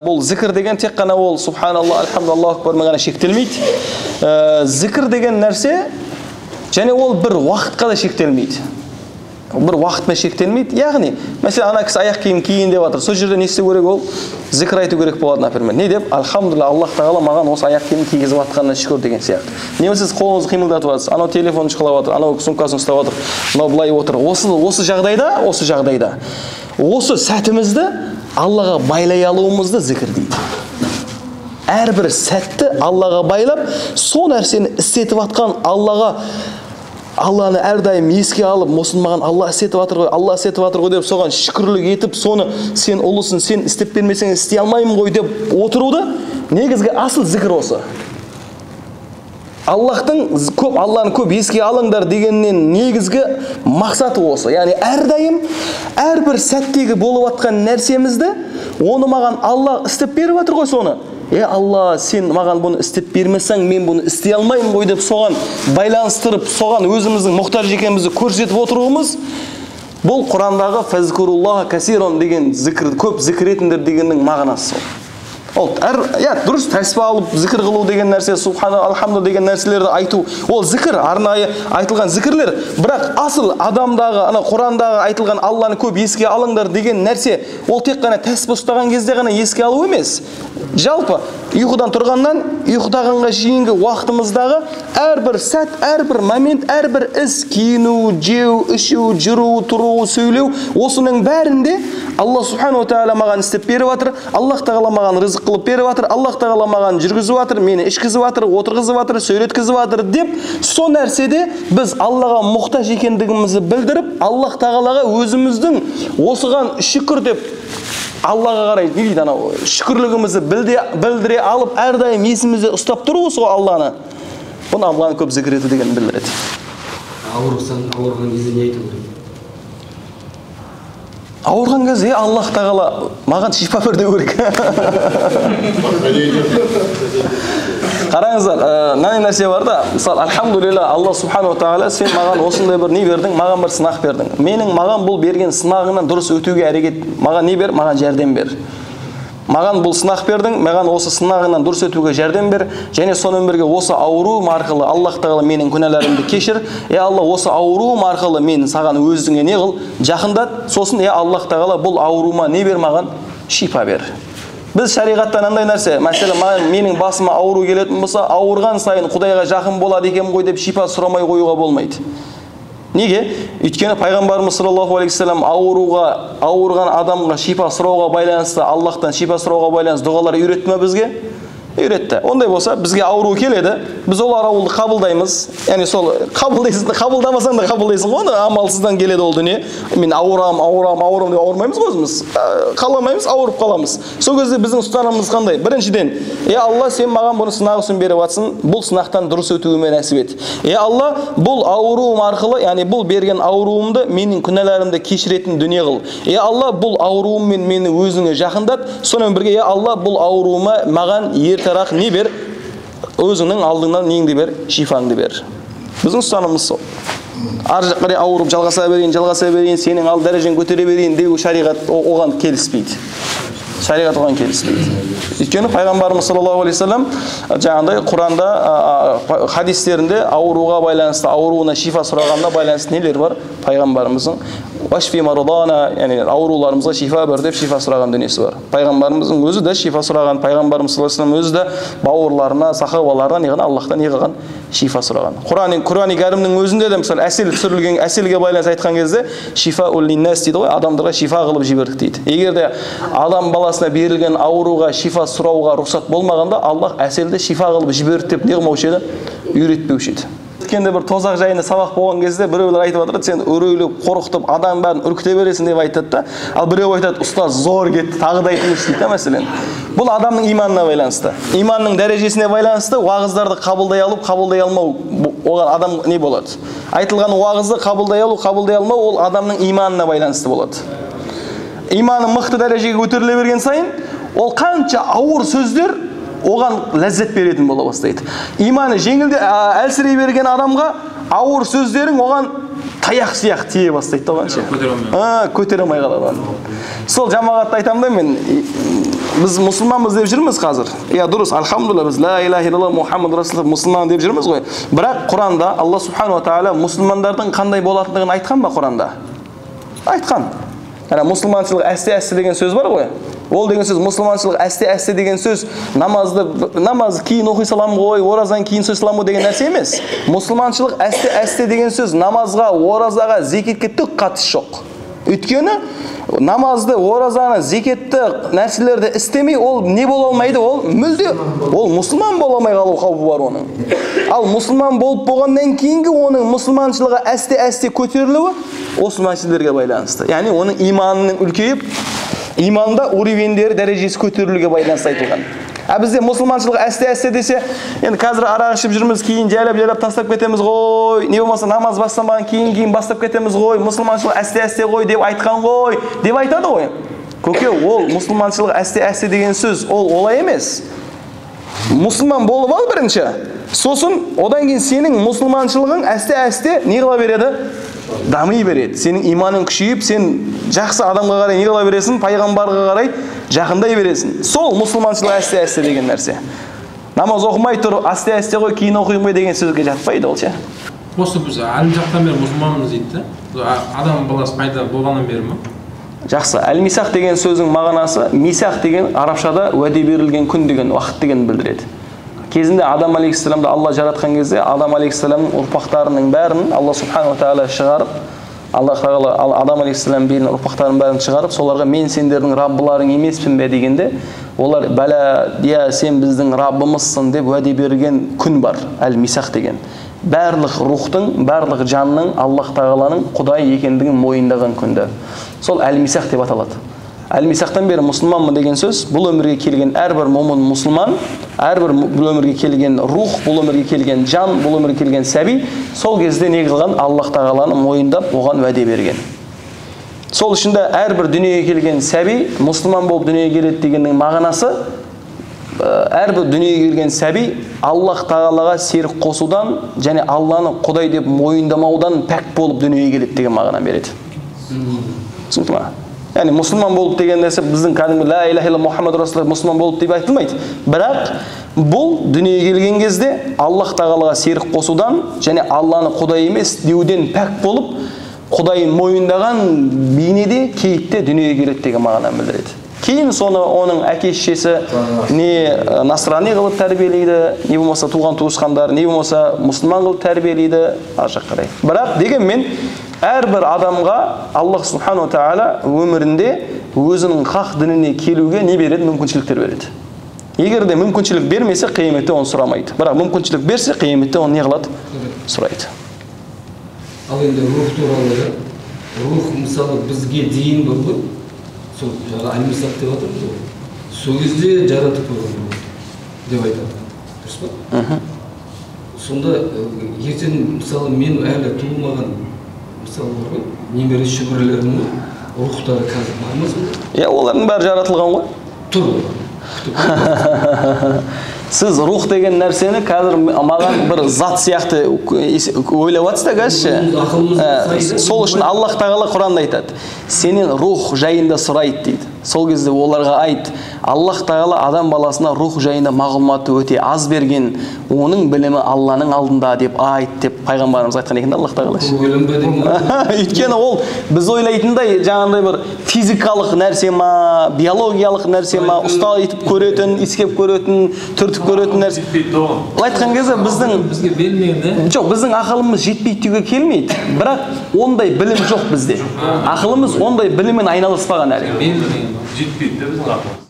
Бұл зікір деген тек қана ол субханалла, альхамдулилlah, Аллаху акбармен ғана шектелмейді. Зікір деген нәрсе және ол бір уақытқа да шектелмейді. Бір уақытпен шектелмейді. Яғни, мәселен, ана кісі аяқ киім киін деп жатыр. Сол жерде не істеу керек ол? Зікір айту керек болады, например. Не деп? Альхамдулилlah, Аллах тағала маған осы аяқ киімді кигізіп жатқанына шүкір деген сияқты. Немесе сіз қолыңызды қимылдатып жатырсыз, анау телефонын шұқылап жатыр, анау сумкасын ұстап жатыр, мынау былай отыр. Осы жағдайда, осы сәтімізді Аллаға байлай алуымызды зікір дейді. Әрбір сәтті Аллаға байлап, сол нәрсені істетіп жатқан Аллаға, Алланы әрдайым еске алып, осыны маған Алла істетіп жатыр ғой, Алла істетіп жатыр ғой деп соған шүкірлік етіп, соны сен ұлысың, сен істеп бермесең істей алмаймын ғой деп отыруды негізгі асыл зікір осы. Аллахтың көп, Алланы көп еске алыңдар дегеннен негізгі мақсаты осы. Яғни әрдайым әрбір сәттегі болып жатқан нәрсемізді, оны маған Алла істеп беріп жатыр ғой соны. Е Алла, сен маған бұны істеп бермесең, мен бұны істей алмаймын ғой деп соған байланыстырып, соған өзіміздің мұқтаж екенімізді көрсетіп отыруымыз, бұл Құрандағы фазкуруллаха касирон деген зікір, көп зікір етіңдер дегеннің мағынасы сол. Ол дұрыс тәсбih алып зікір қылу деген нәрсе, субхана, альхамду деген нәрселерді айту, ол зікір, арнайы айтылған зікірлер. Бірақ асыл адамдағы, ана Құрандағы айтылған Алланы көп еске алыңдар деген нәрсе, ол тек қана тәсбih ұстаған кезде ғана еске алу емес. Жалпы ұйқыдан тұрғаннан ұйықтағанға шейінгі уақытымыздағы әрбір сәт, әрбір момент, әрбір іс, киіну, жеу, ішу, жүру, тұру, сөйлеу, осының бәрінде Алла субхану ва тағала маған істеп беріп жатыр, Аллах тағала маған рызық қылып беріп жатыр, Аллах тағала маған жүргізіп жатыр, мені ішкізіп жатыр, отырғызып жатыр, сөйлеткізіп жатыр деп, сол нәрседе біз Аллаға мұқтаж екендігімізді білдіріп, Аллах тағалаға өзіміздің осыған шүкір деп Аллаға қарай не дейді анау шүкірлігімізді білдіре алып, әрдайым есімізде ұстап тұру сол Алланы. Бұны Алланы көп зікір ету деген білдіреді. Ауырған кезде не айту керек? Ауырған кезде Аллах тағала маған шипа бер деу керек. Қараңыздар, мынандай нәрсе бар да, мысалы, альхамдулилла, Алла субхану ва тағала сен маған осындай бір не бердің, маған бір сынақ бердің. Менің маған бұл берген сынағыңнан дұрыс өтуге әрекет, маған не бер, маған жәрдем бер. Маған бұл сынақ бердің, маған осы сынағынан дұрыс өтуге жәрдем бер, және сонымен бірге осы ауруым арқылы Аллах тағала менің күнәларымды кешір. Е Алла, осы ауруым арқылы мен саған өзіңе не қыл, жақындат. Сосын е Аллах тағала бұл ауруыма не бер, маған шипа бер. Біз шариғаттан андай нәрсе, мәселен, маған менің басыма ауру келетін болса, ауырған сайын Құдайға жақын болады екен ғой деп шипа сұрамай қоюға болмайды. Неге? Өйткені пайғамбарымыз саллаллаху алейхи вассалам ауырған адамға шипа сұрауға байланысты, Аллахтан шипа сұрауға байланысты дұғалар үйретті ме бізге? Үйретті. Ондай болса, бізге ауру келеді, біз ол ауруды қабылдаймыз. Яғни сол қабылдайсың, қабылдамасаң да қабылдайсың ғой, оны амалсыздан келеді ол дүние. Мен ауырам, ауырам, ауырам деп ауырмаймыз ғой өзіміз. Қаламаймыз, ауырып қаламыз. Сол кезде біздің ұстанымымыз қандай? Біріншіден, е Алла, сен маған бұны сынақ үшін беріп жатсың, бұл сынақтан дұрыс өтуіме нәсіп ет. Е Алла, бұл ауруым арқылы, яғни бұл берген ауруымды менің күнәларымды кешіретін дүние қыл. Е Алла, бұл ауруыммен мені өзіңе жақындат. Сонымен бірге, е Алла, бұл ауруыма маған ертерақ не бер? Өзіңнің алдыңнан неңді бер? Шифаңды бер. Біздің ұстанымымыз сол. Ар жаққа қарай ауырып жалғаса берейін, жалғаса берейін, сенің ал дәрежең көтере берейін деу шариғат оған келіспейді. Шариғат оған келіспейді. Өйткені пайғамбарымыз саллаллаху алейхи вассалам жаңағындай Құранда, хадистерінде ауруға байланысты, ауруына шифа сұрағанына байланысты нелер бар? Пайғамбарымыздың вашфи марадана, яғни ауруларымызға шифа бер деп шифа сұраған дүниесі бар. Пайғамбарымыздың өзі де шифа сұраған, пайғамбарымыз саллаллаху алейхи вассалам өзі де бауырларына, сахабаларына не қылған, Аллахтан не қылған, шифа сұраған. Құран-и Кәрімнің өзінде де мысалы әсел түсірілген, әселге байланысты айтқан кезде шифа линнас дейді ғой, адамдарға шифа қылып жібердік дейді. Егер де адам баласына берілген ауруға шифа сұрауға рұқсат болмағанда, Аллах әселді шифа қылып жіберді деп не қылмаушы еді? Үйретпеуші еді. Өткенде бір тозақ жайында сабақ болған кезде біреулер айтып жатыр, сен үрейлеп, қорқытып, адам бәрін үркіте бересің деп айтады да. Ал біреу айтады, ұстаз зор кетті, тағы да айтыңызшы дейді да, мәселен. Бұл адамның иманына байланысты. Иманның дәрежесіне байланысты уағыздарды қабылдай алу, қабылдай алмау, оған адам не болады? Айтылған уағызды қабылдай алу, қабылдай алмау ол адамның иманына байланысты болады. Иманы мықты дәрежеге көтеріле берген сайын, ол қанша ауыр сөздер оған ләззат беретін бола бастайды. Иманы жеңілде әлсірей берген адамға ауыр сөздерің оған таяқ сияқты тие бастайды да оған ше. Көтере алмай қалады. Сол жамағатты айтамын да мен, Біз мұсылманбыз деп жүрміз қазір. Иә, дұрыс, альхамдулилла, біз ла илаха иллаллах Мухаммад расулуллах мұсылман деп жүрміз ғой. Бірақ Құранда Алла субханала тағала мұсылмандардың қандай болатындығын айтқан ба Құранда? Айтқан. Яғни мұсылманшылық әсте-әсте деген сөз бар ғой. Ол деген сөз мұсылманшылық әсте-әсте деген сөз намазды кейін оқи саламын ғой, оразаны кейін сой саламын ғой деген нәрсе емес. Мұсылманшылық әсте-әсте деген сөз намазға, оразаға, зекетке түк қатысы жоқ. Өйткені намазды, оразаны, зекетті нәрселерді істемей ол не бола алмайды, ол мүлде ол мұсылман бола алмай қалу қаупі бар оның. Ал мұсылман болып болғаннан кейінгі оның мұсылманшылығы әсте-әсте көтерілуі осы мәселелерге байланысты. Яғни оның иманының үлкейіп, иманда уровендері дәрежесі көтерілуге байланысты айтылған. А бізде мұсылманшылық әсте-әсте десе, енді қазір арақ ішіп жүрміз, кейін жайлап-жайлап тастап кетеміз ғой, не болмаса намаз бастамаған кейін бастап кетеміз ғой, мұсылманшылық әсте-әсте ғой деп айтқан ғой, деп айтады ғой. Көке, ол мұсылманшылық әсте-әсте деген сөз, ол олай емес. Мұсылман болып ал бірінші, сосын одан кейін сенің мұсылманшылығың әсте-әсте не қыла береді? Дами береді. Сенің иманың күшейіп, сен жақсы адамға қарай не қыла бересің, пайғамбарға қарай жақындай бересің. Сол мұсылманшылық әсте-әсте деген нәрсе. Намаз оқымай тұр, әсте-әсте ғой, кейін оқимын ғой деген сөзге жатпайды ол ше. Осы біз әлі жақтан бері мұсылманбыз дейді. Адам баласы пайда болғаннан бері ме? Жақсы. Әл-Мисақ деген сөздің мағынасы, мисақ деген арабшада уәде берілген күн деген, уақыт деген білдіреді. Кезінде Адам алейхиссаламды Алла жаратқан кезде, Адам алейхиссаламның ұрпақтарының бәрін Алла субханала тағала шығарып, Алла тағала Адам алейхиссалам белін ұрпақтарының бәрін шығарып, соларға мен сендердің раббыларың емеспін бе дегенде, олар бәлә, иә, сен біздің раббымызсың деп уәде берген күн бар, әл-Мисақ деген. Барлық рухтың, барлық жанның Аллах тағаланың Құдай екендігін мойындаған күнді. Сол әл-Мисақ деп аталады. Әл-Мисақтан бері мұсылманмын деген сөз, бұл өмірге келген әрбір момын мұсылман, әрбір бұл өмірге келген рух, бұл өмірге келген жан, бұл өмірге келген сәби, сол кезде не қылған? Аллах тағаланы мойындап, оған уәде берген. Сол үшін де әрбір дүниеге келген сәби мұсылман болып дүниеге келеді дегеннің мағынасы, әрбір дүниеге келген сәби Аллах тағалаға серік қосудан және Алланы Құдай деп мойындамаудан пәк болып дүниеге келеді деген мағына береді. Түсінікті ма? Яғни мұсылман болып деген нәрсе біздің кәдімгі ла илаха илlallah Мухаммад расулуллах мұсылман болып деп айтылмайды. Бірақ бұл дүниеге келген кезде Аллах тағалаға серік қосудан және Алланы Құдай емес деуден пәк болып, Құдайын мойындаған бейнеде, кейіпте дүниеге келеді деген мағынаны білдіреді. Кейін соны оның әке шешесі не насрани қылып тәрбиелейді, не болмаса туған туысқандары, не болмаса мұсылман қылып тәрбиелейді, ар жаққа қарай. Бірақ дегенмен әрбір адамға Аллах субхану тағала өмірінде өзінің хақ дініне келуге не береді? Мүмкіншіліктер береді. Егер де мүмкіншілік бермесе, қияметте оны сұрамайды. Бірақ мүмкіншілік берсе, қияметте оны не қылады? Сұрайды. Ал енді рух туралы, рух мысалы бізге дейін бар ғой, сол жаңа әл-Мисақ деп жатырмыз ғой, сол кезде жаратып қойған деп айтады, дұрыс па? Сонда ертең мысалы мен әлі туылмаған мысалы бар ғой, немере шөберелерімнің рухтары қазір бар ма сонда? Иә, олардың бәрі жаратылған ғой. Тұр. Сіз рух деген нәрсені қазір маған бір зат сияқты ойлап жатсыз да қазір. Сол үшін Аллах тағала Құранда айтады, сенен рух жайында сұрайды дейді. Сол кезде оларға айт, Аллах тағала адам баласына рух жайында мағлұматты өте аз берген, оның білімі Алланың алдында деп айт деп пайғамбарымыз айтқан екен Аллах тағала. Өйткені ол біз ойлайтындай жаңағындай бір физикалық нәрсе ма, биологиялық нәрсе ма, ұста етіп көретін, иіскеп көретін, түртіп көретін нәрсе. Ол айтқан кезде біздің бізге берілмеген, жоқ, біздің ақылымыз жетпейді деуге келмейді. Бірақ ондай білім жоқ бізде. Ақылымыз ондай біліммен айналыспаған әлі. Берілмеген. Жетпейді де біздің ақылымыз.